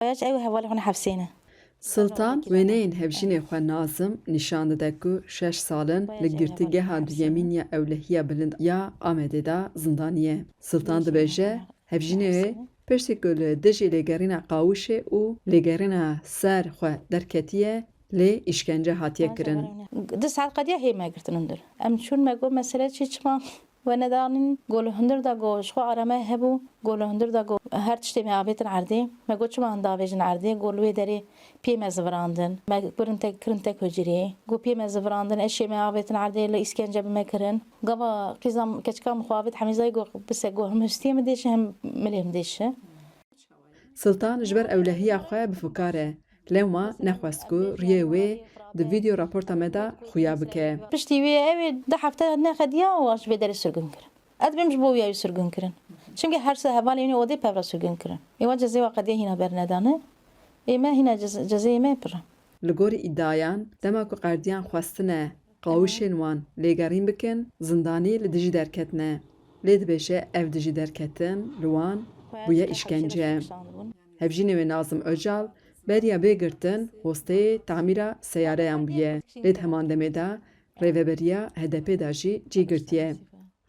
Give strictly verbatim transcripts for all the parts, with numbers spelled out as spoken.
Ew hevalê xwe ne hefsê ne. Siltan wêneyên hevjînê xwe Nazim nîşan dide ku şeş sal in li girtîgeha duyemîn ya Ewlehiya Bilind ya Amedê de zindanî ye. Siltan dibêje, hevjînê wê piştî ku li dijî lêgerîna Qawişê û lêgerîna ser xwe derketiye, lê îşkence hatiye kirin. Du saet qediya hê me girtin hundir. Em çûn me got, mesele çi, çima we nedanîn? Got, li hundir de got, ji xwe arame hebû. Got, li hundir de got, her tiştê me avêtin erdê. Me got, çima hin davêjin erdê? Got, li wê derê pê me zivirandin. Me kirin tek, kirin tek hucreyê. Got, pê me zivirandin, eşê me avêtin erdê, li îskence bi me kirin. Gava qîza keçika min xwe avêt Hemîzayê, got, bise, got, him hustiyê min dêşe, him milê min dêşe. Siltan ji ber ewlehiya xwe bi fikar e. Lewma nexwest ku riyê wê di vîdeo raporta me de xuya bike. Piştî wê ew ê du hefte nexediya û ji vê derê sirgûn kirin. Ez dibêm ji bo wî ew sirgûn kirin. Çimkî her se hevalên wî odê pevra sirgûn kirin. Ê wa cezê wa qediya hîna bernedane. Ê me hîna cez-, cezeyê me pir e. Li gorî îdiayan, dema ku qerdiyan xwestine qawişên wan lêgerîn bikin, zindanî li dijî derketine. Lê dibêje ev dijî derketin li wan bûye îşkence. Hevjînê wê Nazim Ocal beriya bê girtin hosteyê tamîra seyareyan bûye. Lê di heman demê de rêveberiya H D P de jî cî girtiye.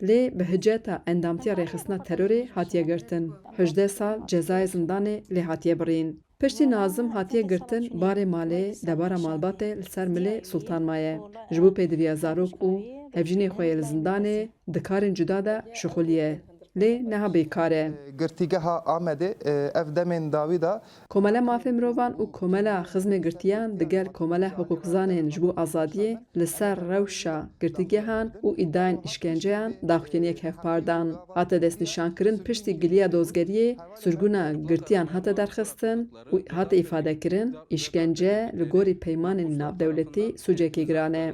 Lê bi hiceta endamtiya rêxistina terorê hatiye girtin. Hejdeh sal cezayê zindanê lê hatiye birîn. Piştî Nazim hatiye girtin, barê malê, debara malbatê li ser milê Sultan maye. Ji bo pêdiviya zarok û hevjînê xwe yê li zindanê di karên cuda de şixuliye. Lê niha bêkar e. Girtîgeha Amedê, e, ev demên dawî de. Komela Mafê Mirovan û Komela Xizmê Girtiyan digel Komela Hiqûqzanên ji bo Azadiyê li ser rewşa girtîgehan û îdayên îşkenceyan daxuyaniyek hevpar dan. Hate destnîşankirin piştî giliya dozgeriyê, sirgûna girtiyan hate derxistin û hate îfadekirin, îşkence li gorî peymanên navdewletî sûcekî giran e.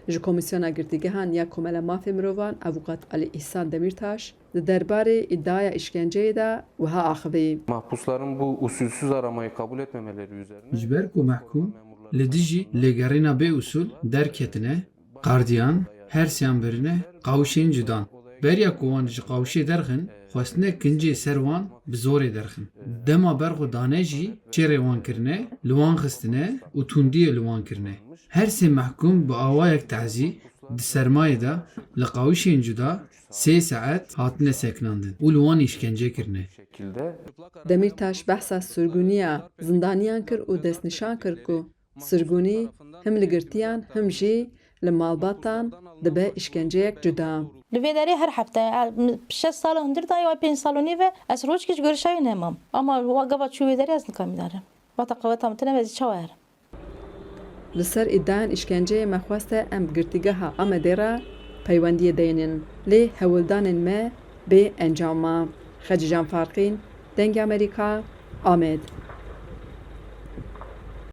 Ji Komîsyona Girtîgehan ya Komela Mafê Mirovan Avûkat Alî Îhsan Demîrtaş di derbarê îdiaya îşkenceyê de wiha axivî. Mahpusların bu usulsüz aramayı kabul etmemeleri üzerine Ji ber ku mehkûm li dijî lêgerîna bê usul derketine, qerdiyan, hersiyan birine, qawişên cudan. Beriya ku wan ji qawişê derxin, xwestine kincê ser wan bi zorê derxin. Dema ber xwe dane jî çêrê wan kirine, li wan xistine û tundiyê li wan kirine. Her sê mehkûm bi awayek tazî di sermayê de li qawişên cuda sê saet hatine sekinandin û li wan îşkence kirine. şekilde Demîrtaş behsa sirgûniya zindaniyan kir û destnîşan kir ku sirgûnî him li girtiyan him jî li malbatan dibe îşkenceyek cuda. Li vê derê her hefte, e, şeş sala hundir dayê, wa pênc sal û nîv e, ez rojkî ji gorîşayê nemam. Ama wa gava çû wê derê ez nikamî darim. Wata qeweta min tune, ez ê çawa herim? Li ser îdiayên îşkenceyê me xwest e em bi girtîgeha Amedê re peywendiyê deynin. Lê hewldanên me bê encam ma. Xecîcan Farqîn, Dengê Amerîka, Amed.